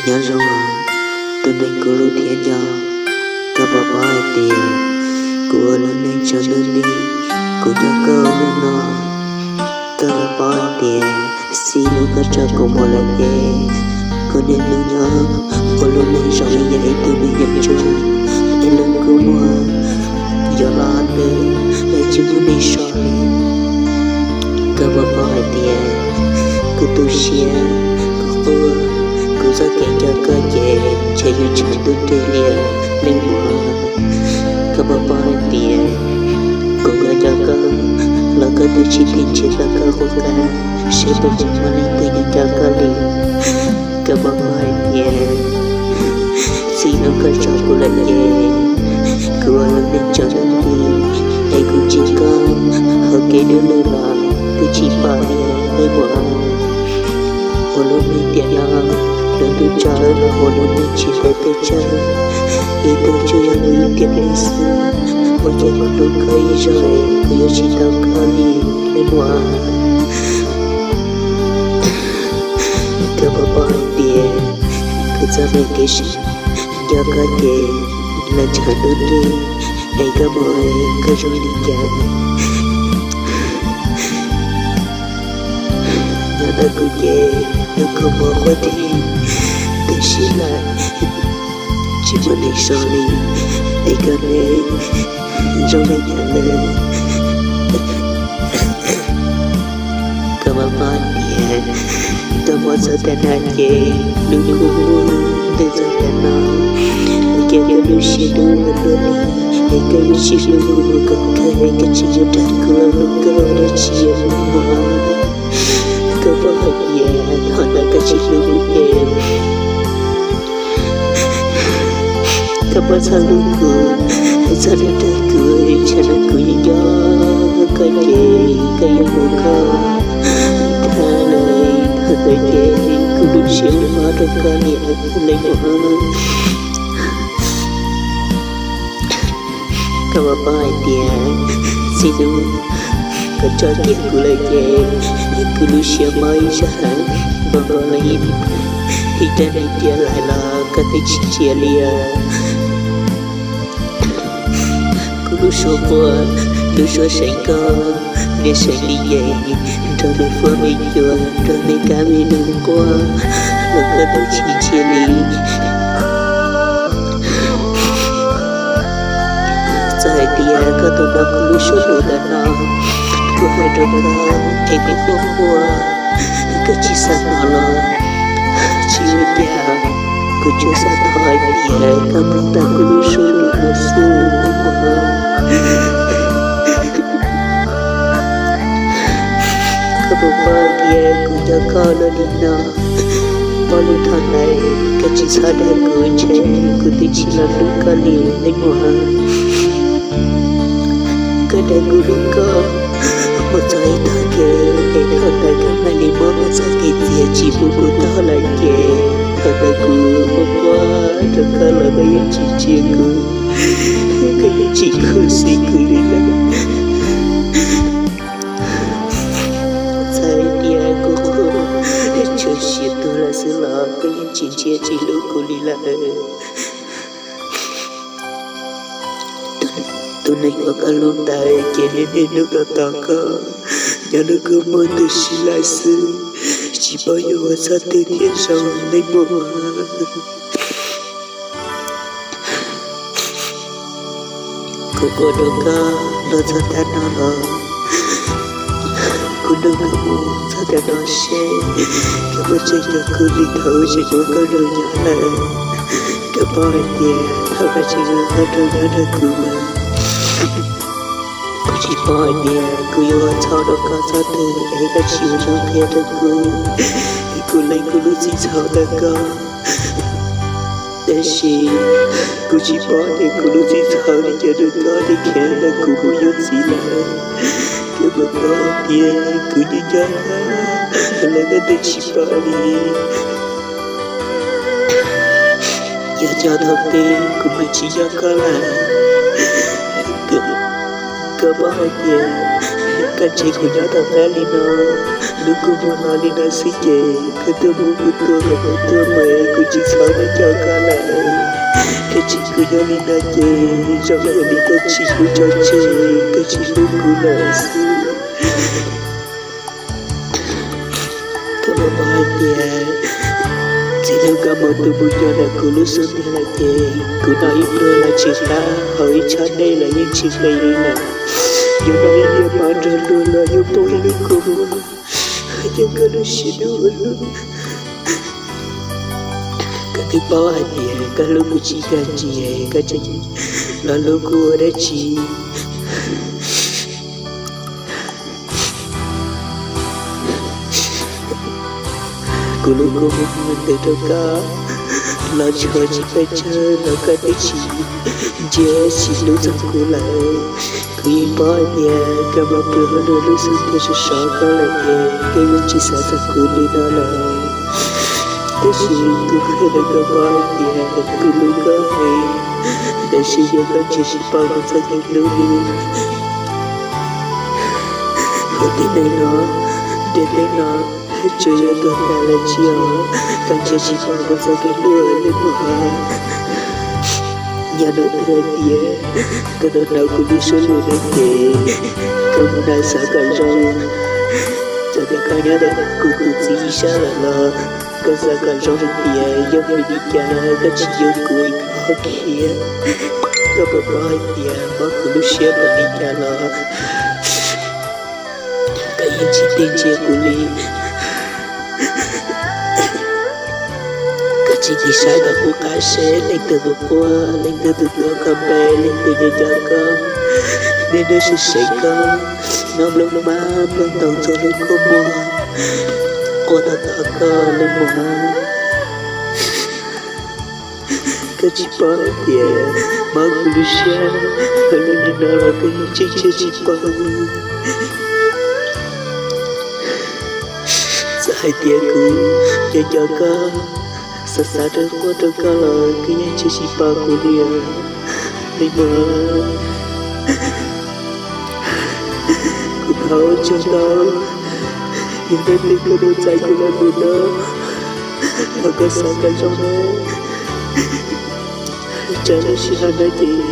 Nyob zoo, tus neeg kuv hlub thiab nco, koj puas paub hais tias kuv ua lub neej tsaus ntuj nti, kuv nco koj ua hnub no. Koj puas paub hais tias txij hnub koj tso kuv mus lawm ces kuv niaj hnub nyob ua lub neej zoo li yam ib tug me nyuam ntsuag, es lub kua muag yuav los twb tsis muaj neeg so li. Koj puas paub hais tias kuv tu siab, kuv quaj, kuv txoj kev nco koj ces ntshe yuav tshav ntuj nrig li neej muam. Koj puas paub hais tias kuv nco nco koj los koj twb tsis tim nrhiav tau koj quj qab, seb puas tseem muaj leej twg nco nco koj li. Koj puas paub hais tias txij hnub koj tso kuv lawm ces kuv ua lub neej tsaus ntuj nti, es kuv ntsib koj hauv kev du lug los twb tsis pom li neej muam. Ua lub neej tiam no, lub ntuj tsaus los ua lub neej tsis tau pes tsawg, ib tug tsuas yog ib tiam neej xwb, ua cas kuv hlub koj ib zaug es kuv yuav tsis tau koj li neej muam. Koj puas paub hais tias kuv txoj me kev sib nco koj ces los tshav ntuj nrig, es koj mus koj zoo li cas? Nyob ntawm kuv ces nws kua muag quaj thij, tab sis mas tsis muaj neeg so li, es koj ne zoo li cas lawm? Koj puas paub hais tias koj mus txog tag nrho ces lub kua muag ntws txog tag nrho, ces koj lub siab dub ua luaj li, es koj yuav tsis hlub kuv mus kom kawg, es koj tsis yuav dag kuv los hlub koj dab tsi neej muam. Koj puas paub hais tias thaum ntawd koj tsis hlub kuv ces koj puas txhaj hlub kuv, txhaj li dag kuv, tsam no kuv yeej nco koj ces koj yuav mus koj tag lawm. Thaum ntawd ces kuv lub siab ua mob rau koj niam neej muam. Koj puas paub hais tias txij hnub koj tso kiag kuv lawm ces kuv lub siab mob ib zaug heev, npau npau li ib rab niag cia laim los koj twb tsis ntsia li os. Kuv lub suab quaj, lub suab seev koj, niag seev li yees, nrog me fuab me cua, nrog me kab me noog quaj los koj twb tsis ntsia li. Txawm hais tias koj tos nrog kuv lub suab hluas ntawm no, kuv hais rau koj es kuv quaj quaj, koj tsis xav hnov los tsis ua cas, kuv tsuas xav hnov hais tias koj mus tag kuv lub suab hluas no xwb. Koj puas paub hais tias kuv nco koj luaj li no, paub li thaum ntawd koj tsis txhob dag kuv ntshe kuv twb tsis los hlub koj li neej muam. Koj dag kuv hlub koj mus txog ib tog kev es thaum ntawd koj mam li muab koj txoj kev txias tsis pub kuv taug lawm ces thaum ntawd kuv quaj quaj rau koj los koj yeej tsis ntsia kuv, koj yeej tsis khuv xim kuv li lawm. Txawm tias kuv quaj tshwm sim tuag lawm xwb los koj yeej tsis ntsia tsis hlub kuv li lawm. Tus neeg uas koj hlub ntawd ces niaj hnub tos tos koj, nyob hlub koj muaj tus sib laim xwb, tsis paub yuav ua txoj twg thiaj zoo neej muam. Kuv quaj rau koj los txog tag no los, kuv nrog koj mus txog tag no seb koj puas tseem nco kuv li thaum tseem muaj koj nrog nyob lawm. Koj paub hais tias thaum koj tseem muaj koj nrog nyob nrog kuv mas, kuv tsis paub hais tias kuv yuav ua txhaum rau koj txog twg es koj tsis ua zoo qhia rau kuv, kuv lees kuv lub txim txhaum ntawm koj. Tab sis kuv tsis paub tias kuv lub txim txhaum li cas rau koj thiaj khiav ntawm kuv mus yuav txiv lawm. Koj puas paub hais tias kuv nyob nco koj los koj twb tsis pom li. Yog cov thaum twg kuv mam tsis nco koj lawm, koj paub hais tias koj ntsib kuv nyob tau qab li no, hnub kuv muaj hlo li no xwb ces koj tuaj muab kuv tua kom kuv tuag mus, kuv tsis txhob Yog koj lawm, tab sis kuv nyob li no ces zoo ib yam li koj tsis hlub tso tseg, koj tsis hlub kuv lawm xwb. Koj puas paub hais tias txij hnub koj mus tu mus nyob ntawm kuv lub xub ntiag lawm ces kuv noj ib pluag los tsis qab, haus ib tshab dej los yeej tsis qis li lawm. Yuav noj ib liab mov nrog luag los yuav poob ib lub kua muag, yog koj lub siab dub ua luaj. Koj twb paub hais tias koj hlub kuv tsis nkag ntsis, koj tseem los hlub kuv ua dab tsi? Kuv lub kua muag ntws rau koj los tsis haum tsis pes tsawg los koj twb tsis ntsia tsis hlub txog kuv lawm. Kuv yeej paub hais tias koj mas pw hauv nws lub xub ntiag sov sov koj lawm ces koj yeej tsis xav txog kuv li no lawm. Tab sis kuv qhia rau koj paub hais tias kuv hlub koj heev, tab sis yog koj tsis tsis paub kuv txoj kev hlub li, hauv tib neeg no, ntiaj teb no, tsuas yog tuag tas los tsis yog koj ntsia tsis pom kuv txoj kev hlub li mog. Yog no twb hais tias koj tau hnov kuv lub suab lus no ces koj mus xav kom zoo. Txawm tias koj nyob ntawm kuv tus txiv ib sab lawm los koj xav kom zoo hais tias yog vim li cas koj tsis yuav kuv es koj ho khiav. Koj puas paub hais tias mob kuv lub siab npaum li cas los koj yeej tsis tig ntsia kuv li. Koj tsis tig saib rau kuv qab seb leej twg tus quaj, leej twg tus tuav koj npe, leej twg nyob nco koj, niaj hnub seev seev koj, noj nplooj hmab nplooj ntoo txog lub kua muag, quaj tos tos koj li mog. Koj tsis paub hais tias mob kuv lub siab hais li no los koj yeej tseem tshuav tsis paub. Txawm hais tias kuv nco nco koj, xav xav rau quaj rau koj los koj yeej tseem tsis pom kuv li os. Li mog, kuv thov ua tsaug ntau, yog leej twg koj tau txais kuv los tus no, thov koj xav kom zoo na. Tsam lub sij hawm no ces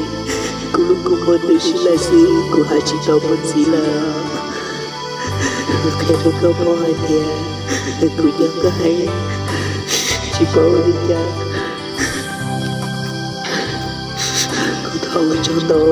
kuv lub kua muag ntws sib laim xwb, kuv hais tsis tau mus ntxiv lawm. Qhia rau koj paub hais tias kuv nco koj heev, tsis paub ua li cas. Kuv thov ua tsaug ntau.